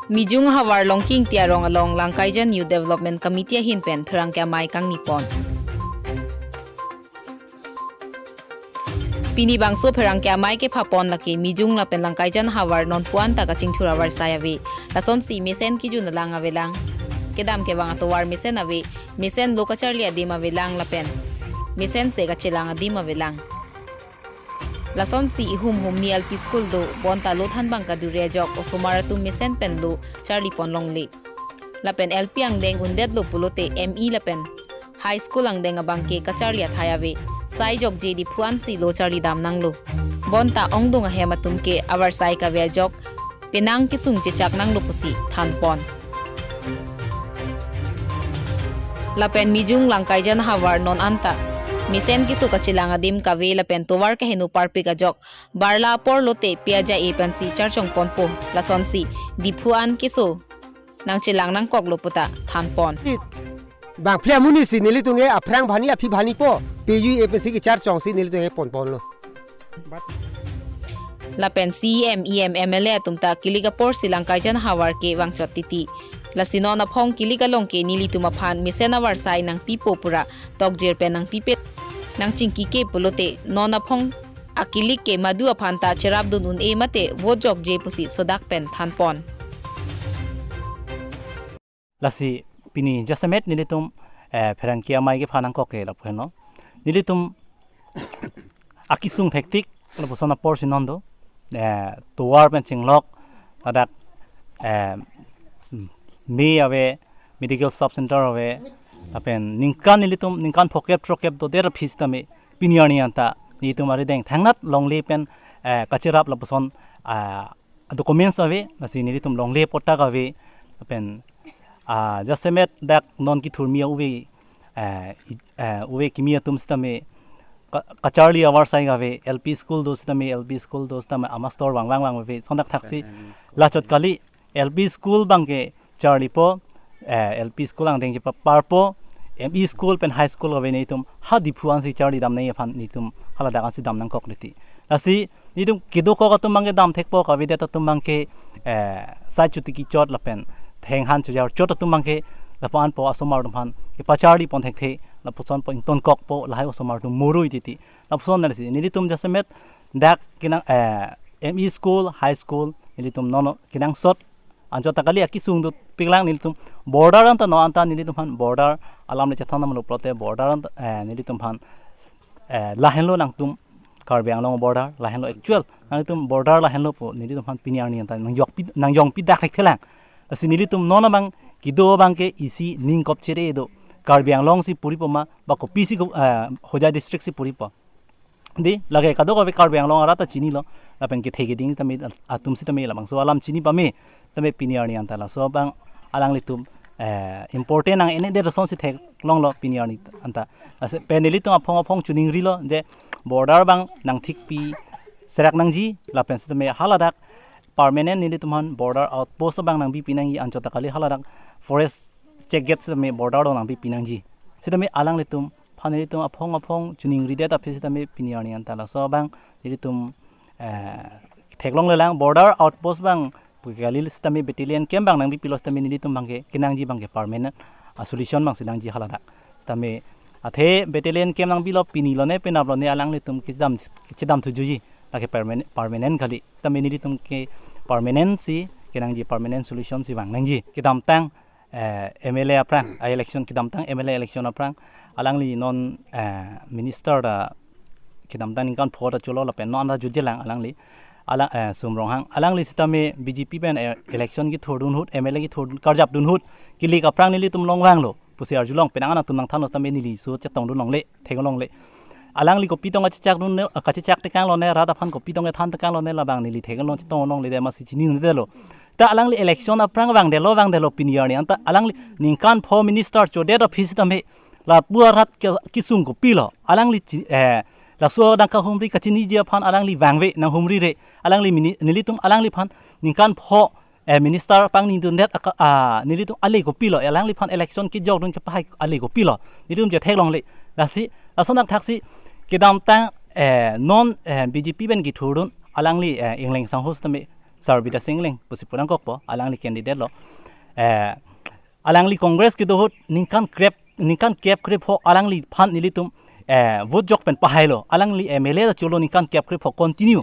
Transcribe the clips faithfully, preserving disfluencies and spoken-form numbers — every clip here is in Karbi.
Mijung havar Longki Ingti arong along Langkaijan Youth Development Committee ahin pen pherangke amei kangni pon. Pini bangso pherangke amei kepha pon lake Mijung lapen Langkaijan havar non puan ta kachingthur avarsai ave. Lasonsi mesen kejun alang avelang. Kedam kevang atovar mesen ave, mesen lo kacharli adim avelang lapen mesen se kachelang adim avelang. Lasonsi ihum humni L P school do, bonta lo thanbang kadure ajok osomar atum mesen pen lo charli pon longle. Lapen L P angdeng undetlo pulote M E lapen high school angdeng abangke kacharli athai ave. Sai jokje Diphu ansi lo charli dam nanglo. Bonta ongdung ahem atum ke avarsai kave ajok penang kesung chechak nanglo pusi than pon. Lapen Mijung Langkaijan havar non anta mesen keso kachelang adim kave lapen tovar kaheno parpik ajok barla apor lote piaja e pensi charchong ponpo. Lasonsi Diphu an keso nangchelang nangkoklo puta than pon. Bangphle amonit si nelitum ke aphrang bhani aphi bhani po, P U A P C kecharchong si nelitum ke pon ponlo. Lapen C E M, E M, M L A atum ta kilik apor si Langkaijan havar ke vangchot titi. Lasi non aphong kilik along ke nelitum aphan mesen avarsai nangpipo pura tokjir pen nangpipe nangchingki ke pulote non aphong akilik ke madu aphan ta cherapdun un-e mate vote jokje pusi sodak pen than pon. Lasi pini jasemet nelitum, eh, pherangke amei kepha nangkok ke lapu henlo. Nelitum akesung thektik lapuson apor si non do. Eh, tovar pen chinglok ladak, eh, mei ave, medical sub center ave, lapen ningkan nelitum ningkan phokep throkep dodet aphi sitame pini arni anta nelitum arideng thangnat longle pen, eh, kacherap lapuson, ah, documents ave, lasi nelitum longle potta kave, lapen, ah, jasemet dak non kethurmi ave, eh, i-, eh, ave kimi atum sitame ka-, kacharli avarsai kave, L P school do sitame, L P school do sitame amastor vang vang vang ave, sondak thaksi, lachot kali, L P school abangke charlipo, eh, L P school angdeng chepaparpo, M E school pen high school kave nelitum ha Diphu ansi charli dam nangji aphan nelitum haladak ansi dam nangkok titi. Lasi nelitum kedokok atum abangke dam thekpo, kavedet atum abangke, eh, sai chuti kechot lapen thenghan chujar chot atum abangke lapu-anpo asomar atum aphan kepacharli pon thekthe, lapusonpo ingtonkokpo lahai osomar atum morui titi. Lapuson lasi nelitum jasemet dak kenang, eh, M E school, high school nelitum nono kenangsot anchot ta kali akesung dopiklang nelitum border anta non anta nelitum aphan border alam le chethan damlo pulote border anta, eh, nelitum aphan, eh, lahenlo nangtum Karbi Anglong border lahenlo actual nangtum border lahenlo pu nelitum aphan pini arni anta nangjokpi, nangjongpi dak thekthelang. Lasi nelitum non abang kedo abangke isi ning kop chere do, Karbi Anglong si puripo ma ba kopisi ko, eh, Hojai district si puripo. Di, lake kadokave Karbi Anglong arat ta chinilo, lapen kethe keding tame atum sitame labangso alam chini pame, tame pini arni anta laso abang alanglitum, eh, important nang-endet asonsi theklonglo pini arni anta. Lasi pen nelitum aphong aphong chiningrilo je border abang nangthikpi serak nangji, lapen sitame haladak permanent nelitum aphan border outpost abang nangpipi nangji, anchot ta kali haladak forest check gate sitame border along nangpipi nangji. Sitame alanglitum aphan nelitum aphong aphong chiningridet aphi sitame pini arni anta laso abang nelitum, eh, theklonglelang border outpost abang pu kali sitame battalion camp abang nangpipilo sitame nelitum abangke kenangji abangke permanent, ah, solution abangsi nangji haladak. Sitame athe battalion camp nangpilo pini lone penap lone alanglitum kechedam, kechedam thujuji lake permanent, permanent kali. Sitame nelitum ke permanent si kenangji, permanent solution si vang nangji. Kedamtang, eh, M L A aphrang, ah, election kedamtang M L A election aphrang alangli non, eh, minister ta kedamtang ningkan pho ta cholo lapen non anta jutjelang alangli. Alang, eh, Sum Ronghang alangli sitame B J P pen, eh, election kethurdun ahut, M L A kethurdun, karjapdun ahut kilik aphrang nelitum longvanglo pusi arjulong, penang an atum nangthanlo sitame neli so chetongdun longle, theklongle. Alangli kopi tong kachechakdun ne, kachechak tekang lone, rat aphan kopi tong kethan tekang lone labang neli theklong chetong longledet masi chininedetlo. Ta alangli election aphrang vangdetlo, vangdetlo pini arni anta alangli ningkan pho minister chodet aphi sitame lapu arat ke, kesung kopilo. Alangli chi-, eh, laso adang kahumri kachiniji aphan alangli vangve nanghumrire. Alangli mini-, nelitum alangliphan ningkan pho, eh, minister pangnidundet aka, ah, nelitum ale kopilo, alangliphan election kejokdun kepahai ale kopilo, nelitum je theklongle. Lasi, lason dak thaksi kedamtang, eh, non, eh, B J P pen kethurdun alangli, eh, Engleng Sangho sitame Sarbida Singleng pusi purang kokpo, alangli candidate lo. Eh, alangli Congress kedo ahut ningkan krep, ningkan kep krepho alangliphan nelitum, eh, vote jok pen pahailo. Alangli M L A cholo ningkan kep krepho continue.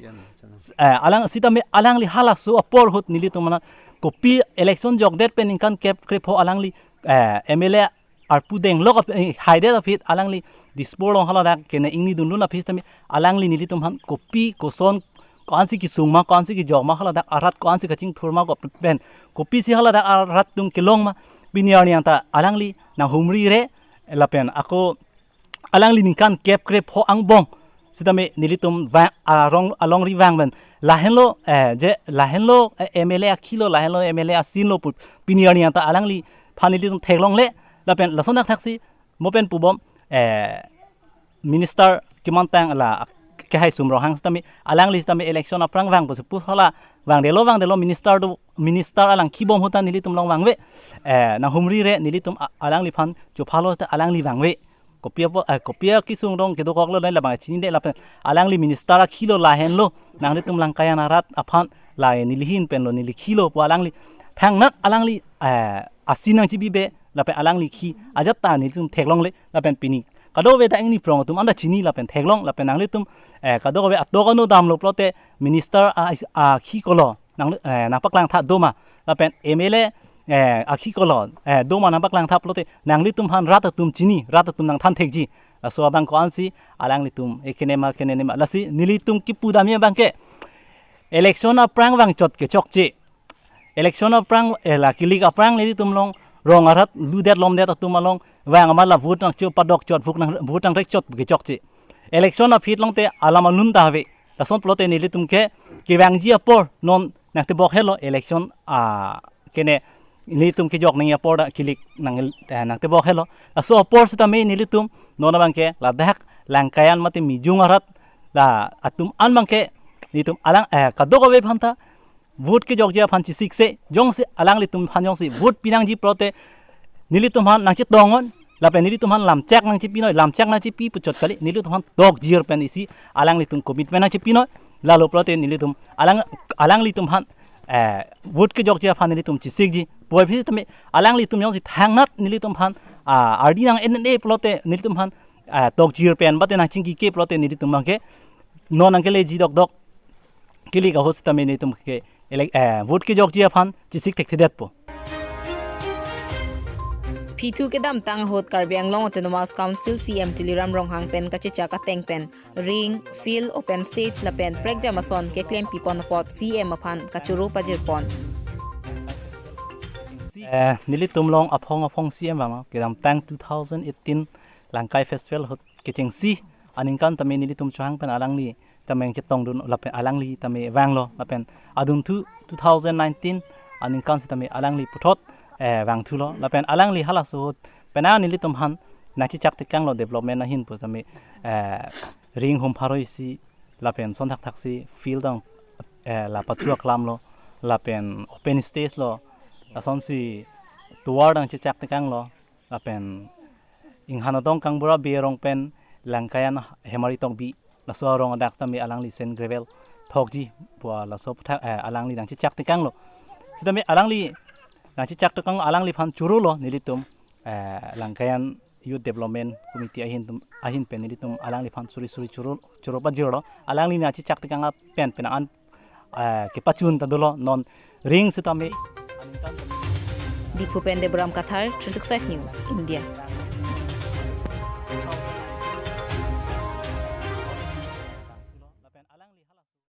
Eh, alang sitame alangli halaso apor ahut nelitum mana kopi election jokdet pen ningkan kep krepho alangli, eh, M L A arpu deng lok ap-, eh, haidet aphi alangli Dispur along haladak kene ingni dunlun aphi tame alangli nelitum aphan kopi koson ko-ansi kesung ma, ko-ansi kejok ma, haladak arat ko-ansi kachingthur ma, ko pen kopisi haladak arat atum kelong ma, pini arni anta alangli nanghumri re lapen ako alangli ningkan kep krepho angbong sitame nelitum vang, arong alongri vang pen lahenlo, eh, je lahenlo, eh, M L A akhilo, lahenlo M L A asinlo pu pini arni anta alangliphan nelitum theklongle lapen lason thakthaksi mo pen pubom, eh, minister kemantang la Kehai Sum Ronghang sitame alangli sitame election aphrang vang pusi pu hala vangdelo, vangdelo, minister do, minister alang kibom ahut ta nelitum along vangve. Eh, nanghumri re nelitum a-, alangliphan chophalo ta alangli vangve. Kopi apo, eh, kopi akesung dong kedokoklo dai labang chinine lapen alangli minister akhilo, lahenlo nanglitum Langkaijan arat aphan, la neli ahin penlo, neli khilo pu alangli thangnat alangli, eh, asin nangchipibe lapen alangli khi ajat ta nelitum theklongle lapen pini kadokave ta ingni prong atum anta chini lapen theklong lapen nanglitum, eh, kadokave atok ano damlo pulote minister a, akhi kolo nang, eh, nangpaklangtha doma lapen M L A, eh, akhi kolo, eh, doma nangpaklangtha pulote nanglitum aphan rat atum chini, rat atum nangthan thekji. Laso abang ko-ansi alanglitum ekene ma kene ne ma, lasi nelitum kipu damji abangke election aphrang vangchot kechokche. Election aphrang, eh, la kilik aphrang nelitum along rong arat ludet lomdet atum along vang ama la vote nangcho padok chot, vote nang, vote nangrekchot kechokche. Election aphi along te alam alun ta ave. Lason pulote nelitum ke kevangji apor non nangtebok helo election, ah, kene nelitum kejok nangji apor ta kilik nang, eh, nangtebok helo. Laso apor sitame nelitum non abangke ladak Langkaijan mate Mijung arat la atum an abangke nelitum alang, eh, kadokave aphanta vote kejokji aphan chisikse, jongsi alanglitum aphan jongsi vote pinangji pulote nelitum aphan nangchetongnon lapen nelitum aphan lamchak nangchipinoi, lamchak nangchipi puchot kali, nelitum aphan tokjir pen isi alanglitum commitment nangchipinoi. Lalo pulote nelitum alang, alanglitum aphan, eh, vote kejokji aphan nelitum chisikji. Puvoiphit tame alanglitum jongsi thangnat nelitum aphan, ah, ardi nang-en-e pulote nelitum aphan, ah, tokjir pen bate nangchingkike pulote nelitum abangke non nangkeleji dokdok kilik ahut sitame nelitum ke elek, eh, vote kejokji aphan chisik thekthedetpo. Pithu kedamtang ahut Karbi Anglong Autonomous Council C E M Tuliram Ronghang pen kachechak ateng pen ring, field, open stage lapen prekjam ason keklem pipon apot C E M aphan kachoro pajirpon. Eh, nelitum along aphong aphong C E M vang kedamtang two thousand eighteen Langkai Festival ahut kechengsi aningkan tame nelitum chohang pen alangli tame chetongdun lapen alangli tame vanglo lapen adunthu two thousand nineteen aningkan sitame alangli puthot, eh, vangthulo lapen alangli halaso ahut penang nelitum aphan nangchechak tekanglo development ahin pu tame, eh, ring hum pharo isi lapen son thakthaksi field dang, eh, la pathu aklamlo lapen open stage lo lasonsi tovar nangchechak tekanglo lapen inghan adong Kangbura Bey arong pen Langkaijan Hemari Tokbi laso arong adak tame alangli sand gravel thokji pu laso aputhak, eh, alangli nangchechak tekanglo. Sitame alangli nangchechak tekang alangliphan chorolo nelitum, eh, Langkaijan Youth Development Committee ahin tum, ahin pen nelitum alangliphan suri suri choro, choro pajirlo. Alangli nangchechak tekang pen penang an, eh, kepachun ta dolo non ring sitame. Diphu pen Debaram Kathar, three six five News, India.